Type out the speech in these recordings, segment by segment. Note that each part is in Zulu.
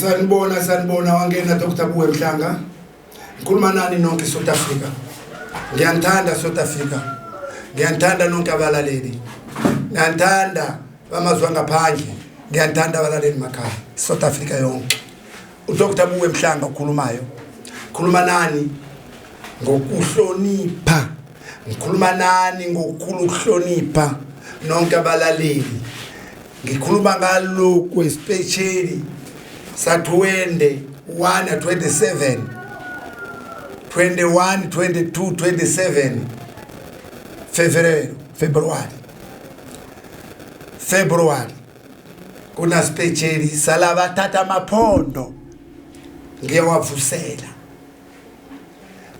Sanibona, sanibona, wangena Dr. Buwe Mhlanga. Ngikhuluma nani nonke South Africa. Ngiyanithanda South Africa. Ngiyanithanda nonke abalaleli. Ngiyanithanda bamazwe angaphandle. Ngiyanithanda abalaleli makhaya. South Africa yonke. UDr Buwe Mhlanga okhulumayo. Khuluma nani ngokuhlonipha. Ngikhuluma nani ngokukhulu ukuhlonipha nonke abalaleli. Ngikhuluma ngalokhu especially sa 21 27 21 22 27 February February February kuna specially salabathatha amaphondo ngiyawavusela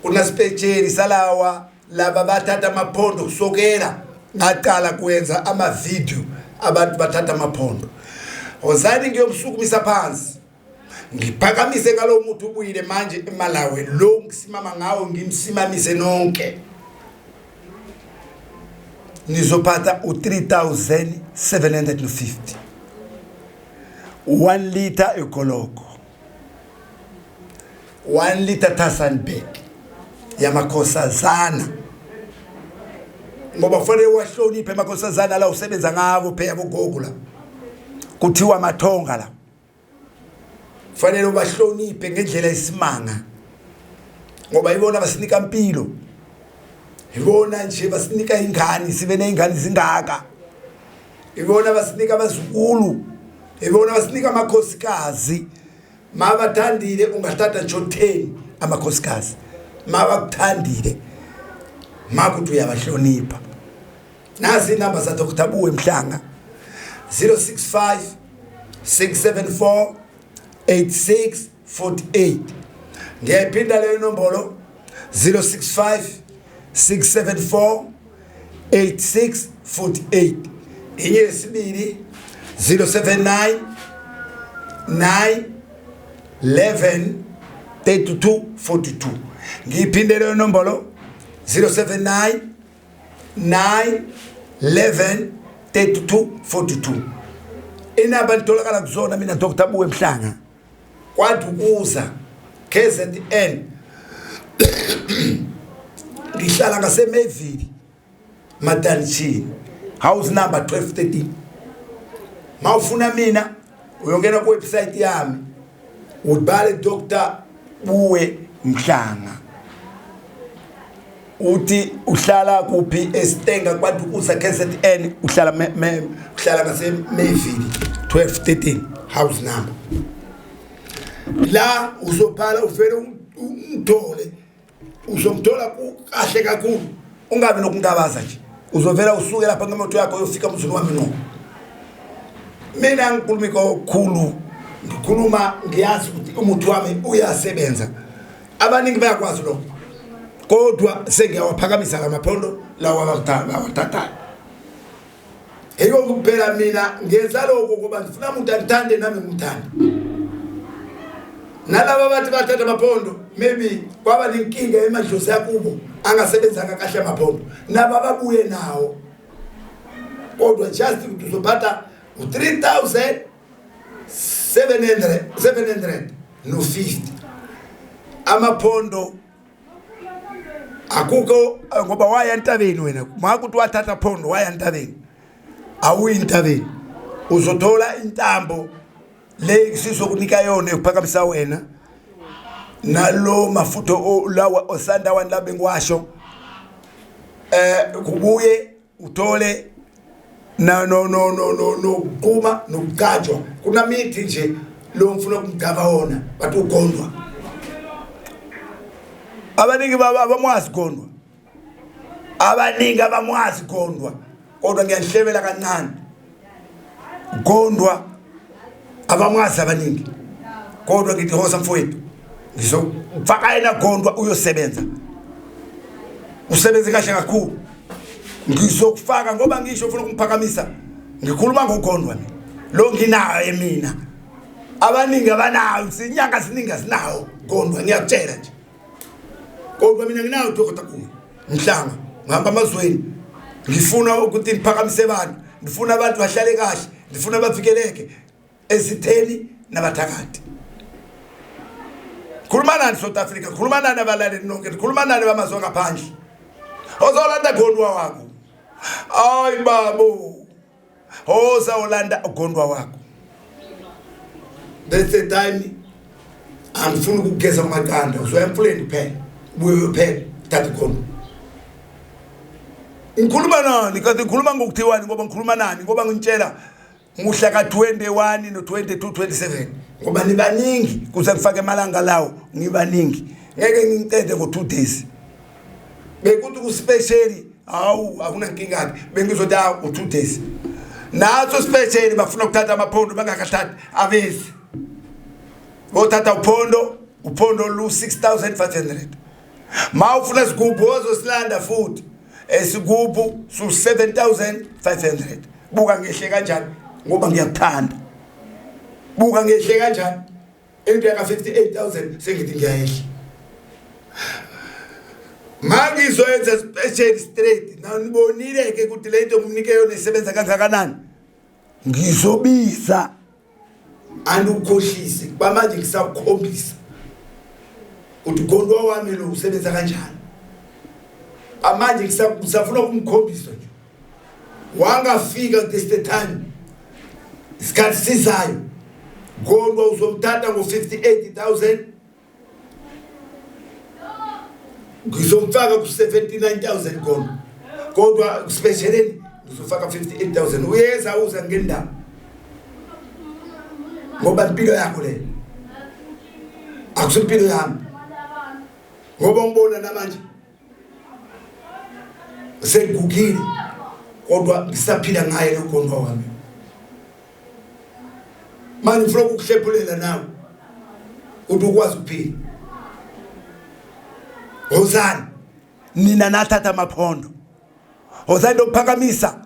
kuna specially salawa laba bathatha amaphondo kusokela ngaqala kuyenza ama-video abantu bathatha amaphondo. Wozani ngiyomsukumisa phansi, ngiphakamise ngalowo muthi ubuyile manje eMalawi lo ngisimama ngawo, ngimsimamise nonke. Nizophatha u-3750 1 liter egoloko, 1 liter Tassanberg yamakhosazana, ngoba kufanele wahloniphe amakhosazana la usebenza ngabo phela bogogo la kuthiwa amathonga la, kufanele ubahloniphe ngendlela esimanga ngoba ibona basinika impilo, ibona nje basinika ingane, sibe nezingane zingaka, ibona basinika abazukulu, ibona basinika amakhosikazi. Mabathandile ungathatha nje 10 amakhosikazi, mabakuthandile makuthi uyabahlonipha. Nazi inamba za Dr Buwe Mhlanga: 065 674 8648. Ngiyayiphinda leyo nombolo: 065 674 8648. Enye yesibili: 079 9 11 32 42. Ngiyiphinde leyo nombolo: 079 9 11 32 42. Inamba litholakala kuzona mina Dr Buwe Mhlanga, KwaDukuza, KZN. Ngihlala ngaseMayville, Madanishini, house number 1213. Mawufuna mina uyongena ku website yami, ubhale Dr Buwe Mhlanga, uthi uhlala kuphi eStenga, KwaDukuza, KZN, uhlala uhlala ngase Mayville, 1213 house number. La uzobhala uvele ungithole, uzomthola kahle kakhulu, ungabi nokungabaza nje. Uzovela usuke lapha ngemoto yakho, uyofika emzini wami ngqo. Mina ngikhuluma kakhulu, ngikhuluma ngiyazi ukuthi umuthi wami uyasebenza. Abaningi bayakwazi lokho, kodwa sengiyawaphakamisa la maphondo lawa abawathathayo. Yiko kuphela mina ngenza lokho ngoba ngifuna umuntu angithande nami ngimthande. Nalaba bathi bathatha amaphondo, maybe kwaba nenkinga emadlozi akubo angasebenzanga kahle amaphondo, nabo ababuye nawo. Kodwa just ukuthi uzophatha u-3700 700 no-50 amaphondo akukho, ngoba waya entabeni wena. Makuthi wathatha phondo waya entabeni, awuyi entabeni, uzothola intambo le sizokunika yona yokuphakamisa wena nalo mafutha lawa osandawani la bengiwasho, kubuye uthole na no no no no nokuquma nokugcatshwa. Kunamithi nje lo ngifuna ukumgcaba wona, bathi ugondwa. Abaningi baba abamwazi gondwa, abaningi abamwazi gondwa, kodwa ngiyahlebela kancane. Gondwa abamwazi abaningi, kodwa ngithi hosa mfowethu, ngizofaka yena gondwa, uyosebenza, usebenze kahle kakhulu. Ngizokufaka ngoba ngisho ufuna ukumphakamisa. Ngikhuluma ngogondwa mina lo nginayo mina, abaningi abanayo, sinyanga ziningi azinawo gondwa, ngiyakutshela nje. Kodwa mina nginayo dokotela kuwe Mhlanga. Ngihamba amazweni, ngifuna ukuthi ngiphakamise abantu, ngifuna abantu bahlale kahle, ngifuna bavikeleke ezitheni nabathakathi. Khuluma nani South Africa, khuluma nani abalaleli nonke, khuluma nani bamazwe ngaphandle. Ozolanda gondwa wakho. Hayi babo. Hoza olanda gondwa wakho. That's the time angifuni ukugeza amaqanda, uzoya emfuleni kuphela. Ubuye uyophela, thatha gondwa. Ngikhuluma nani kanti ngikhuluma ngokuthiwani ngoba ngikhuluma nani ngoba ngintshela muhla ka-21 no-22 27 ngoba nibaningi kuze ngifake emalanga lawo ngibaningi ngeke ngicede ngo-2 days bekuthi kuspesheli hawu akunankinga-ke bengizothi awu u-2 days naso spesheli bafuna ukuthatha amaphondo bangakathathi abezi bothatha uphondo uphondo lu-6500 ma ufuna sigubhu ozosilanda futhi esigubhu su-7500 buka ngehle kanjani ngoba ngiyakuthanda buka ngehle kanjani into yaka 58000 sengithi ngiyayehla mangizoyenza special straight nanibonile ke ukuthi le nto ngimnike yona isebenza kangakanani ngizobiza andikukhohlisi kwamanje ngisakukhombisa ukuthi gondwa wami lo usebenza kanjani amanje ngisafuna ukumkhombisa nje wangafika this the time isikhathi sizayo gondwa uzomthatha ngo-58000 ngizomfaka ku-79000 gondwa kodwa specialeni ngizofaka 58000 uyeza uza ngendaba ngoba impilo yakho le akusimpilo yami ngoba ngibona namanje sengigugile kodwa ngisaphila ngaye lo gondwa wami manje ngifuna ukukuhlephulela nawe ukuthi ukwazi ukuphila wozani nina nathatha amaphondo wozani lokuphakamisa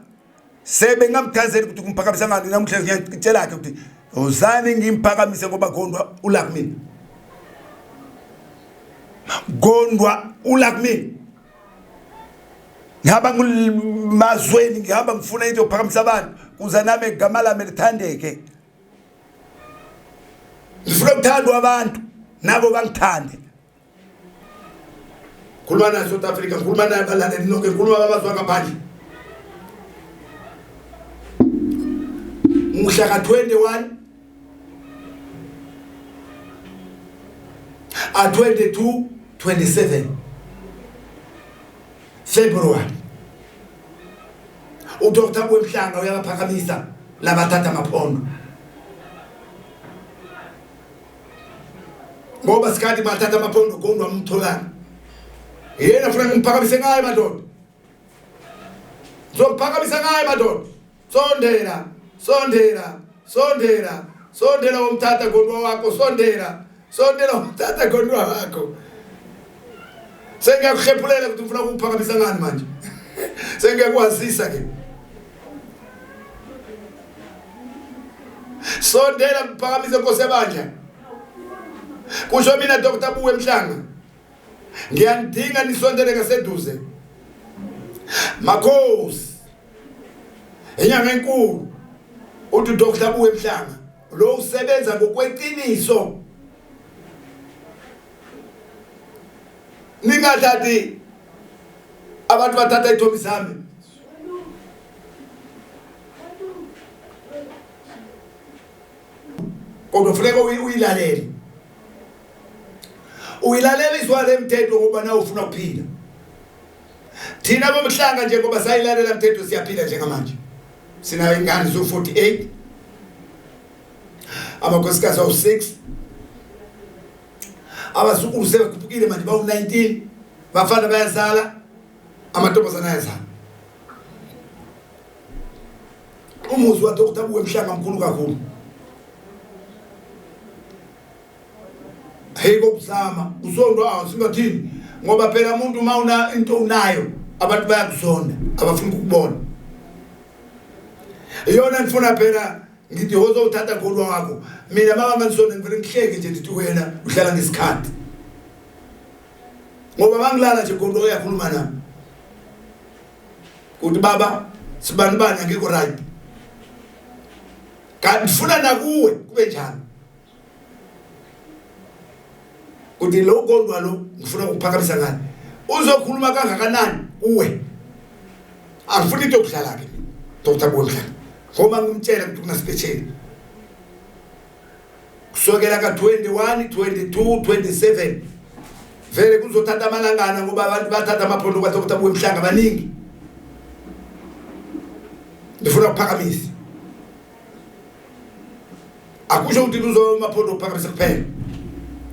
sebe ngamchazeli ukuthi kumphakamisa ngani namuhla ngiyacela ke ukuthi wozani ngimphakamise ngoba gondwa ula kumina gondwa ula kumina ngihamba ngimazweni ngihamba ngifuna into yokuphakamisa abantu kuze nami igama lami lithandeke ngifuna ukuthandwa abantu nabo bangithande khuluma naye South Africa khuluma naye abalaleli nonke khuluma abazwa ngaphandle mhla ka-21 a-22 27 February uDr Wemhlanga uyabaphakamisa labathatha amaphondo ngoba sikhathi bathatha amaphondo gondwa umtholana yena funa ngimphakamise ngaye madoda ngizophakamisa ngaye madoda sondela sondela sondela sondela umthatha gondwa wakho sondela sondela umthatha gondwa wakho sengiyakuhlephulela ukuthi ufuna ukuphakamisa ngani manje sengiyakwazisa ke sondela kuphakamise nkosi ebandla kusho mina Dr Buwe Mhlanga ngiyanidinga nisondele ngaseduze makhosi inyanga enkulu uthi Dr Buwe Mhlanga lo usebenza ngokweqiniso ningathathi abantu bathatha ithombe zami kodwa funeka uyilalele uyilalela izwa lemthetho ngoba nawe ufuna ukuphila thina bomhlanga nje ngoba sayilalela mthetho siyaphila njengamanje sinayo ingane zu-48 amakhosikazi awu-6 abazukulu sebekhuphukile manje bawu-19 bafana bayazala amantombazane ayazala umuzi waDr Buwe Mhlanga mkhulu kakhulu hey kokuzama usondwa awu singathini ngoba phela umuntu uma una into unayo abantu bayakuzonda abafuni ukukubona iyona ngifuna phela ngithi hozowuthatha khulu wakho mina mama manisonde ngivele ngihleke nje ndithi wena uhlala ngesikhathi ngoba mangilala nje khona uyakhuluma nami kuthi baba sibani bani angikho right kanti ngifuna nakuwe kube njalo. Ukuthi lo kodwa lo ngifuna ukuphakamisa ngani. Uzokhuluma kangakanani kuwe? Angifuni into yokudlala ke Dr. Bondla. Ngoba ngimtshela ukuthi kunasipetsheni. Kusukela ka-21, 22, 27 vele kuzothatha amalangana ngoba abantu bathatha amaphondo kwaDr. Buwemhlanga baningi. Ngifuna ukuphakamisa. Akusho ukuthi kuzomaphondo ukuphakamisa kuphela.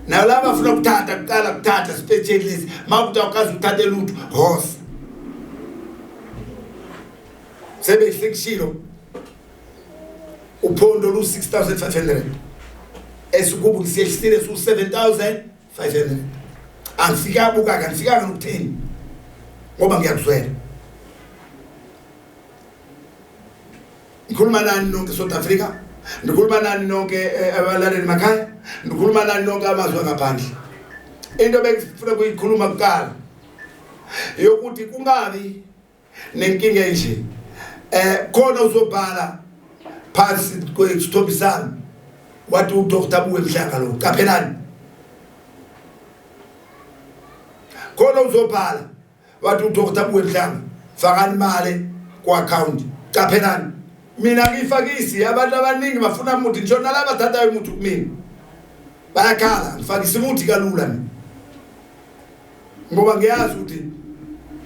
Nalaba afuna ukuthatha kuqala kuthatha sipetsheni lesi makuthi awukazi uthathe lutho horse. Sebe sekushilo uphondo lu 6500 esigubu ngisehlisile su 7500 angifika buka angifikanga nokutheni ngoba ngiyakuzwela. Ngikhuluma nani nonke South Africa, ngikhuluma nani nonke abalaleli makhaya, ngikhuluma nani nonke amazwe angaphandle. Into bengifuna kuyikhuluma kuqala yokuthi kungabi nenkinga enje. Khona uzobhala phansi kwesithombe sami wathi uDr Buwe Mhlanga lo, qaphelani. Khona uzobhala wathi uDr Buwe Mhlanga fakani imali ku-account, qaphelani. Mina ngiyifakisi, abantu abaningi bafuna umuthi, ngisho nalaba bathathayo umuthi kumina bayakhala, ngifakisa umuthi kalula mina ngoba ngiyazi ukuthi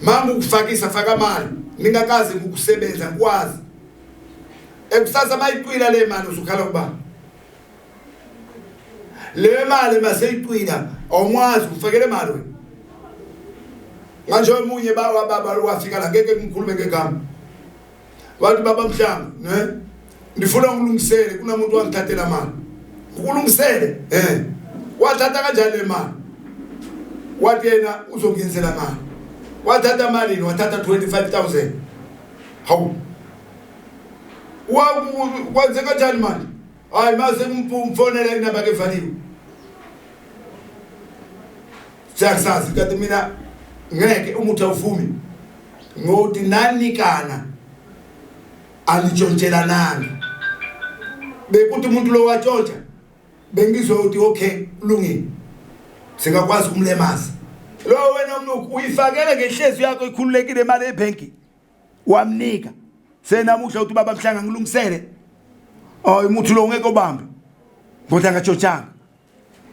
mangukufakisa faka imali ningakaze ngokusebenza ngikwazi. Ekusasa mayiqwila le mali uzukhala kuba le mali maseyiqwila awumwazi ufakele imali wena. Manje omunye bawa baba wafika la, ngeke ngikhulume ngegama, wathi baba Mhlanga ne ndifuna ungilungisele, kunamuntu wangithathela imali. Ukulungisele wathatha kanjani le mali? Wathi yena uzongenzela imali. Wathatha malini? Wathatha 25000. Hawu, kwenze kanjani manje? Hayi, mase ngimfonela inamba ke evaliwe. Siyakusazi kanti mina ngeke umuthi awuvumi ngokuthi nanikana anitshontshelananga. Bekuthi umuntu lo watshontsha bengizothi okay kulungile, singakwazi ukumlemaza lo. Wena umnuku uyifakele ngenhliziyo yakho ikhululekile imali ebhenki wamnika, senamuhla uthi baba Mhlanga ngilungisele. Oh, umuthi lo ngeke obambe ngoba angatshontshanga.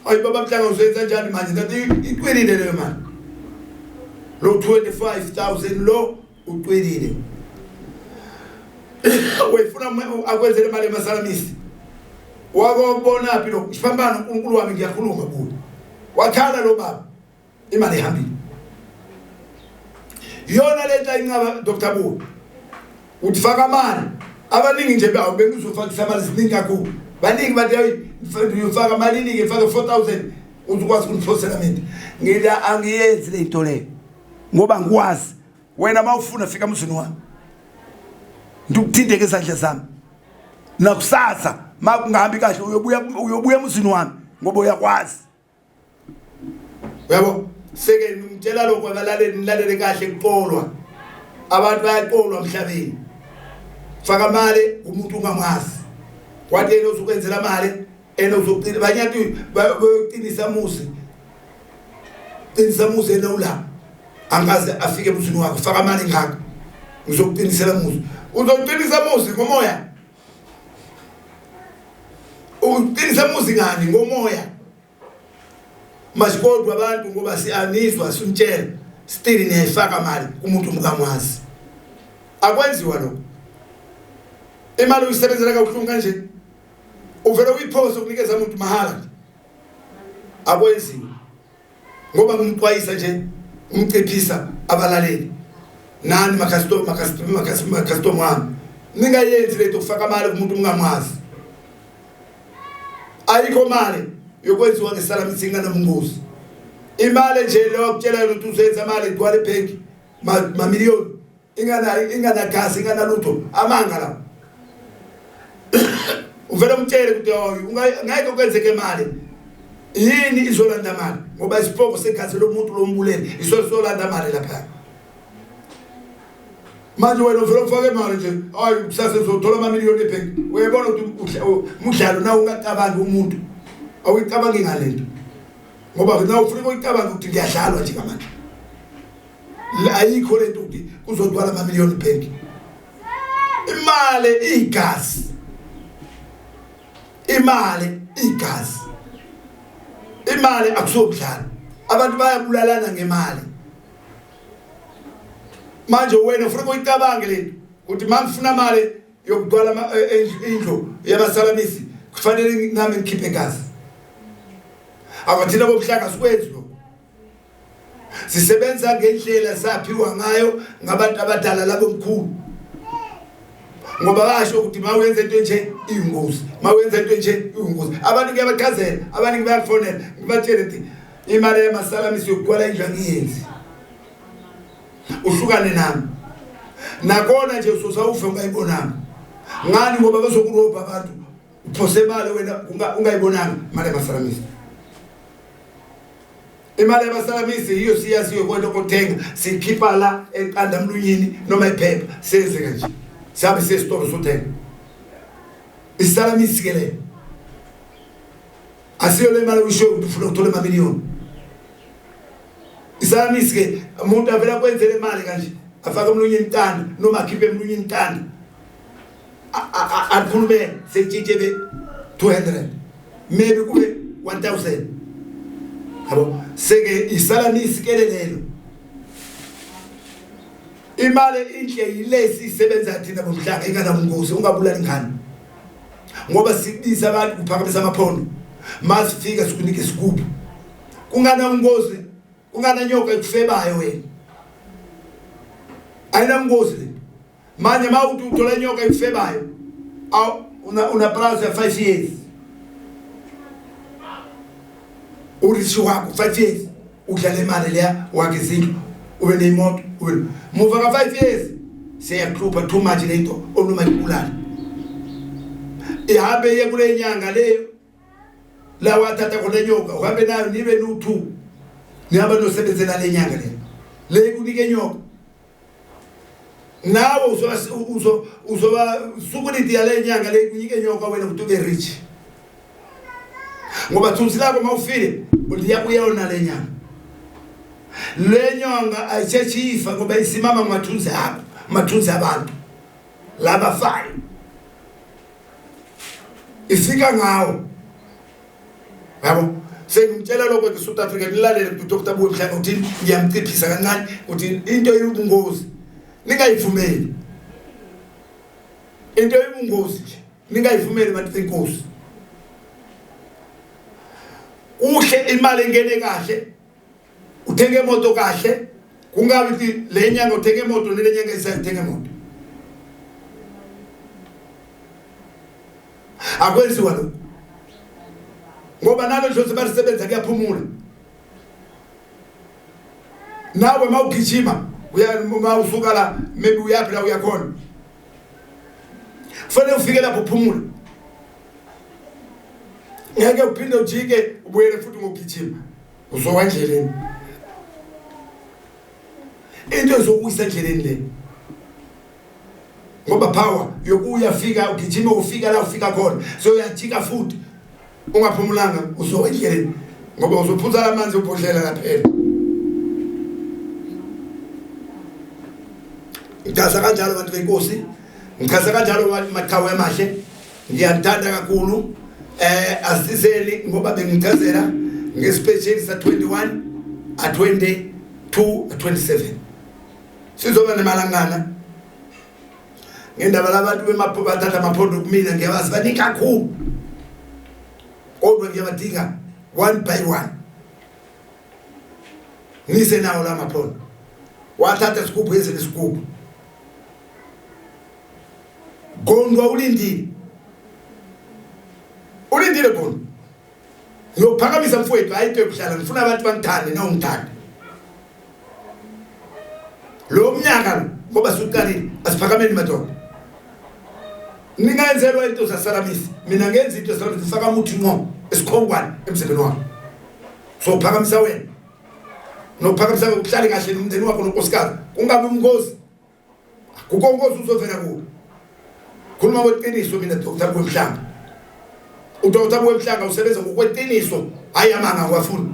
Hayi baba Mhlanga uzoyenza njani manje? Kanti iqwilile leyo mali lo 25000 lo uqwilile. Wayifuna akwenzele imali emasalamisi wakobona phi lo siphambano? uNkulunkulu wami, ngiyakhuluma kuwe. Wakhala lo baba, imali ihambile. Yona lento ayincaba Dr. Buwe uthi faka imali. Abaningi nje bawo bengizofakisa imali ziningi kakhulu, baningi bathi uyofaka malini ke, faka 4000 uzokwazi ukungiphosela mina. Ngithi angiyenzi le nto leyo ngoba ngikwazi wena. Mawufuna fika emzini wami ndikuthinteke izandla zami, nakusasa makungahambi kahle uyobuya, uyobuya emzini wami ngoba uyakwazi. Uyabo seke ngitshela lokho abalaleli, nilalele kahle. Kuqolwa abantu, bayaqolwa emhlabeni. Faka imali umuntu ungamazi, kwathi yena uzokwenzela imali ena uzoqina banyathi bayoqinisa muzi, qinisa muzi ena ula angaze afike emzini wakho. Faka imali ngakho ngizokuqinisela muzi. Uzoqinisa muzi ngomoya? Uqinisa muzi ngani? Ngomoya? Masikodwa abantu ngoba siyanizwa simtshela, still niyayifaka mali kumuntu umkamwazi. Akwenziwa lokho. Imali uyisebenzela kabuhlungu kanje uvele uyiphose ukunikeza umuntu mahhala, akwenziwa. Ngoba ngimxwayisa nje, ngimciphisa abalaleli nani makhastoma wami, ningayenzi lento kufaka imali kumuntu ungamazi. Ayikho mali yokwenziwa ngesalamisi inganabungozi. Imali nje lo akutshela yona ukuthi uzoyenza imali igcwale ebhenki mamiliyoni ingana inganagasi inganalutho, amanga la. Uvele umtshele ukuthi ngeke kwenzeke imali yini izolanda mali ngoba isipoko segazi lomuntu lombulele isozolanda mali lapha. Manje wena uvele ufake imali nje, hayi kusasa uzothola amamiliyoni ebhenki. Uyabona ukuthi umdlalo na ungacabangi umuntu awuyicabangi ngalento. Ngoba na ufuna ukuyicabanga ukuthi ngiyadlalwa nje ngamanje. Ayikho lento ukuthi kuzogcwala amamiliyoni ebhenki. Imali igazi. Imali igazi. Imali akusomdlalo. Abantu bayabulalana ngemali. Manje wena ufuna ukuyicabange lento ukuthi mangifuna imali yokugcwala indlu yabasalamisi kufanele nami ngikhiphe igazi. Abathina bobuhlanga sikwenzi lokho. Sisebenza ngendlela saphiwa ngayo ngabantu abadala labo mkhulu. Ngoba basho ukuthi mawenza into enje iyingozi, mawenza into enje iyingozi. Abantu ngiyabachazela, abaningi bayakufonela, ngibatshele ukuthi imali yamasalamisi yokugcwala indlu angiyenzi. Uhlukane nami. Nakona nje usosawufe ungayibonanga. Ngani ngoba bazokurobha abantu. Uphose imali wena ungayibonanga imali yamasalamisi. Imali yabasalamisi yiyo siyaziyo kwento kothenga sikhipha la eqanda mlunyini noma iphepha senze kanje. Sihambe siye esitolo sothenga. Isalamisi ke le. Asiyo le mali uyisho ukuthi ufuna ukuthola amamiliyoni. Isalamisi ke umuntu avela kwenzele imali kanje afake emlunyini intanda noma akhiphe emlunyini intanda. Akhulume setshintshe be 200 maybe kube 1000. Yabo seke isalamisi ke lelo. Imali inhle yilesi isebenza thina bomhlanga inganabungozi ungabulali ingane. Ngoba sibiza abantu kuphakamisa amaphondo. Masifika sikunike isigubhu. Kunganabungozi, kungananyoka ekufebayo wena. Ayinabungozi le. Manje mawuthi uthola inyoka ekufebayo aw una plaza ya 5 years. Urishi wakho 5 years udlala imali leya wakhe izindlu ube nemoto ube muva ka 5 years seyaklupha too much lento onoma ibulala. Ihambe iye kule nyanga leyo la wathatha khona inyoka uhambe nayo nibe nu2 nihamba nosebenzela le nyanga le. Le kunike inyoka. Nawe uzoba sukuliti yale nyanga le kunike inyoka wena ukuthi ube rich. Ngoba thunzi lakho mawufile uliya kuyona le nyanga. Le nyanga ayisheshi ifa ngoba isimama ngamathunzi akho, amathunzi abantu labafayo. Ifika ngawo. Yabo sengimtshela lokho ke South Africa nilalele ku Dr. Buwe Mhlanga uthi ngiyamciphisa kancane uthi into eyubungozi ningayivumeli. Into eyubungozi nje ningayivumeli bantu benkosi. Kuhle imali ingene kahle uthenge imoto kahle kungabi ukuthi le nyanga uthenge imoto nele nyanga isayithenga imoto. Akwenziwa lokho. Ngoba nalo dlozi balisebenza kuyaphumula. Nawe mawugijima uya mawusuka la maybe uyaphi la uyakhona. Kufanele ufike lapho uphumule. Ngeke uphinde ujike ubuyele futhi ngokugijima. Uzowa endleleni. Into ezokuyisa endleleni le. Ngoba power yokuya fika ugijima ufika la ufika khona. So uyajika futhi. Ungaphumulanga uzowa endleleni. Ngoba uzophuza lamanzi ubhodlela laphela. Ngichaza kanjalo bantu benkosi. Ngichaza kanjalo maqhawe amahle. Ngiyanithanda kakhulu. Asizeli ngoba bengichazela ngespecial sa 21 a 22 a 27. Sizoba nemalangana. Ngendaba labantu bemapho bathatha amaphondo kumina ngiyabazi baningi kakhulu. Kodwa ngiyabadinga one by one. Ngize nawo la maphondo. Wathatha isigubhu eze nesigubhu. Gondwa ulindile. Ulindile Gondwa. Ngiyophakamisa mfowethu hayi into yokuhlala ngifuna abantu bangithande na ungithande. Lo mnyaka lo ngoba suqalile asiphakameni madoda. Ningayenzelwa into zasalamisi. Mina ngenza into zasalamisi ngifaka umuthi ngqo esikhongwane emzimbeni wami. So phakamisa wena. Nokuphakamisa ukuhlale kahle nomndeni wakho nonkosikazi. Kungabi umngozi. Kukonkosi uzovela kuphi? Khuluma kweqiniso mina Dr. Buwe Mhlanga. UDr. Buwe Mhlanga usebenza ngokweqiniso, hayi amanga ngiwafuna.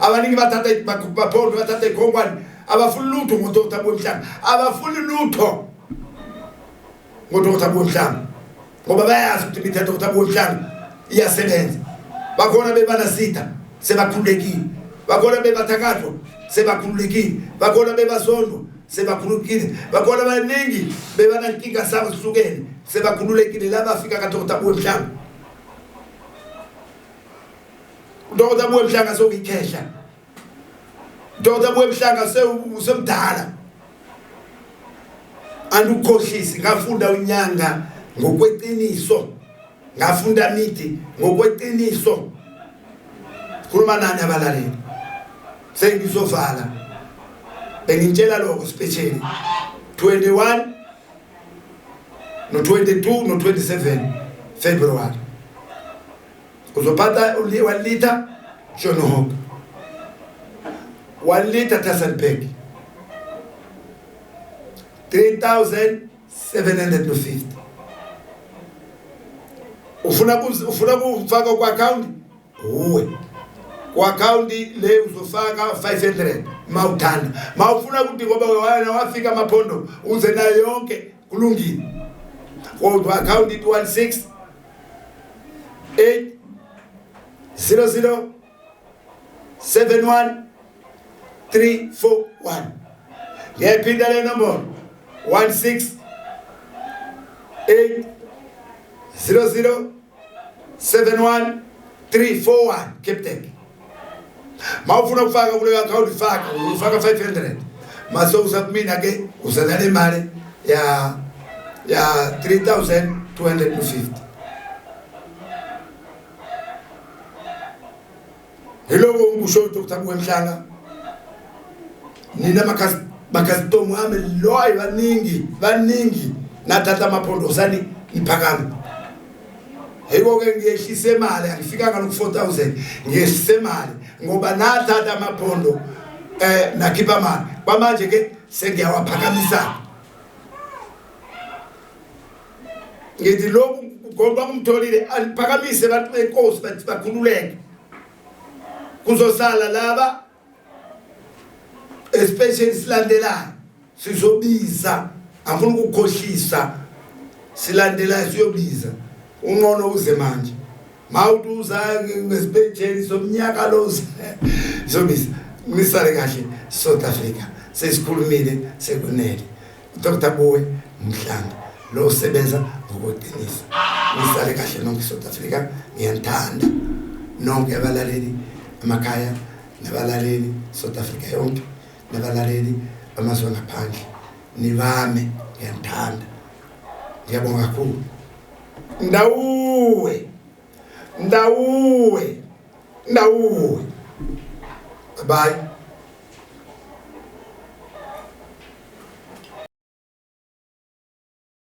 Abaningi bathatha baphondo, bathatha ikhonkwane, abafuni lutho ngoDr Buwe Mhlanga, abafuni lutho ngoDr Buwe Mhlanga, ngoba bayazi ukuthi imithetho kaDr Buwe Mhlanga iyasebenza. Bakhona bebanasitha sebakhululekile, bakhona bebathakathwa sebakhululekile, bakhona bebasondwa sebakhululekile, bakhona baningi bebanankinga sabo sihlukene sebakhululekile laba fika kaDr Buwe Mhlanga. UDr Buwe Mhlanga sewuyikhehla, Dr Buwe Mhlanga sewusemdala, andukhohlisi. Ngafunda unyanga ngokweqiniso, ngafunda mithi ngokweqiniso. Khuluma nani abalaleli, sengizovala, bengitshela lokho specially 21 no 22 no 27 February uzophatha 1 liter John Hope, 1 liter Tasselberg, 3750. Ufuna kufaka ku account uwe ku account le uzofaka 500 mawuthanda, mawufuna ukuthi ngoba wena wafika amaphondo uze nayo yonke, kulungile. Kodwa account 16 8 00 71 341. Ngiyayiphinda le nombolo, 16 8 00 71 341, Capitec. Mawufuna ukufaka kuleyo account faka, ufaka 500, mase uza kumina ke uza nale mali ya 3250. Hiloko ngisho Dr Buwe Mhlanga, nina makasitomu ami loyi baningi baningi nathatha amaphondo sani niphakame. Yiko-ke ngiyehlisa imali, angifikanga noku 4000, ngiyehlisa imali ngoba nathatha amaphondo nakhipha imali. Kwamanje ke sengiyawaphakamisa, ngithi lokhu ngoba kumtholile aliphakamise abantu benkosi bathi bakhululeke. Kuzosala laba especially silandelayo sizobiza, angifuni ukukhohlisa, silandelayo siyobiza. Unqono uze manje mawuthi uza ngesipesheli somnyaka lo sizobiza. Nisale kahle South Africa, sesikhulumile sekunele. Dr Buwe Mhlanga lo usebenza ngokweqiniso. Nisale kahle nonke South Africa, ngiyanithanda nonke abalaleli emakhaya nabalaleli South Africa yonke nabalaleli bamazwe ngaphandle, nibame, ngiyanithanda, ngiyabonga kakhulu. Ndawuwe, ndawuwe, ndawuwe, bye.